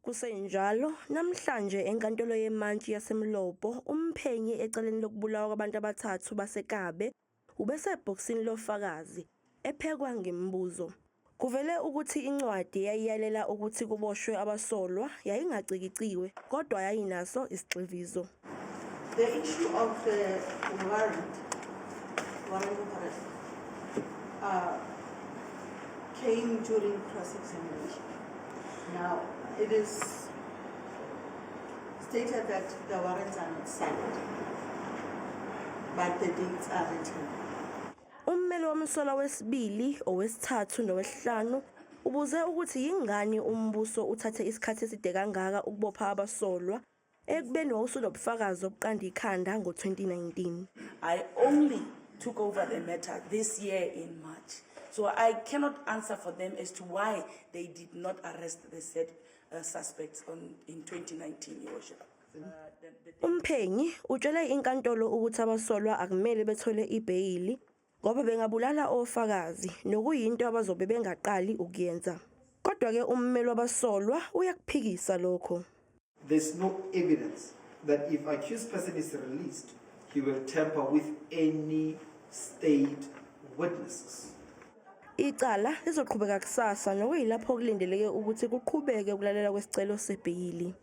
Kusenjalo, namhlanje enkantolo yemantshi yaseMlopo, umphenyi ecaleni lokubulawa kwabantu abathathu baseKabe ubesebhokisini lofakazi, ephekwa ngemibuzo. Kuvele ukuthi incwadi eyayiyalela ukuthi kuboshwe abasolwa yayingacikiciwe kodwa yayinaso isigxivizo. The issue of the warrant of arrest came during cross-examination. Now, it is stated that the warrants are not signed, but the dates are written. Ummeli womsolwa wesibili, owesithathu nowesihlanu ubuze ukuthi yingani umbuso uthathe isikhathi eside kangaka ukubopha abasolwa ekubeni wawusunobufakazi obuqanda ikhanda ngo-2019. I only took over the matter this year in March. So I cannot answer for them as to why they did not arrest the said suspects in 2019, Your Worship. Umphenyi utshele inkantolo ukuthi abasolwa akumele bethole ibheyili ngoba bengabulala ofakazi, nokuyinto abazobe bengaqali ukuyenza. Kodwa-ke ummeli wabasolwa uyakuphikisa lokho. There's no evidence that if accused person is released, he will tamper with any state witnesses. Icala lizoqhubeka kusasa, nokuyilapho kulindeleke ukuthi kuqhubeke ukulalela kwesicelo sebheyili.